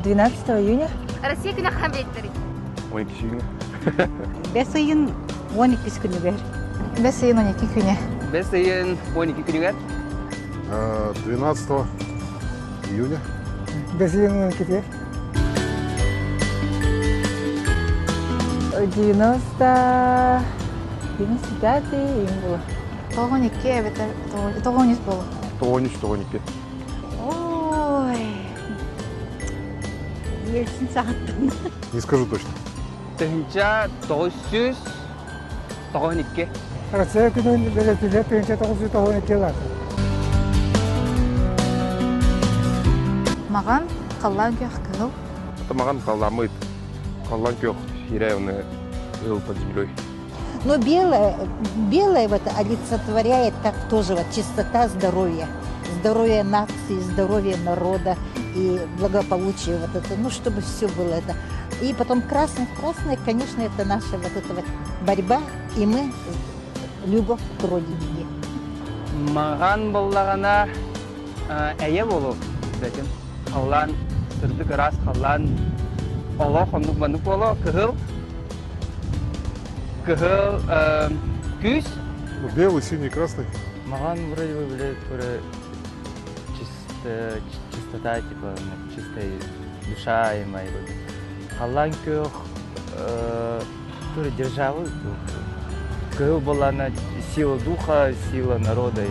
12 июня. Россия күнэ хаһан бэлиэтэнэрий? 12 июня. Бэс ыйын 12 күнүгэр. Бэс ыйын 12 күнэ. Бэс ыйын 12 күнүгэр. 12 июня. Бэс ыйын 12-тигэр. 90 95 июнь было. 92 эбэтэр 93 буолуо. 93, 92. Ой, Ельцин саҕаттан. Не скажу точно. Тыһыынча 992. Россия күнүн бэлиэтиирэ 1992 лаата. Маҕан халлаан күөх кыһыл. Маҕан халламмыт. Халлаан күөх сирэ оны ыл под землей. Но белое, белое вот олицетворяет так тоже вот чистота здоровья. Здоровье нации, здоровье народа и благополучие вот это, ну, чтобы все было это. И потом красное, красное, конечно, это наша вот эта вот борьба, и мы любовь к родине. Маҕан буоллаҕына эйэ буолуо бэтим. Халлаан сырдык ыраас халлаан олох оннук маннык буолуо кыһыл кыһыл күүс Белый, синий, красный. Маҕан вроде бы блядь, чисто, чистота, типа, чистая душа и моя. Халлаан күөх тоже державы. Кыһыл была сила духа, сила народа.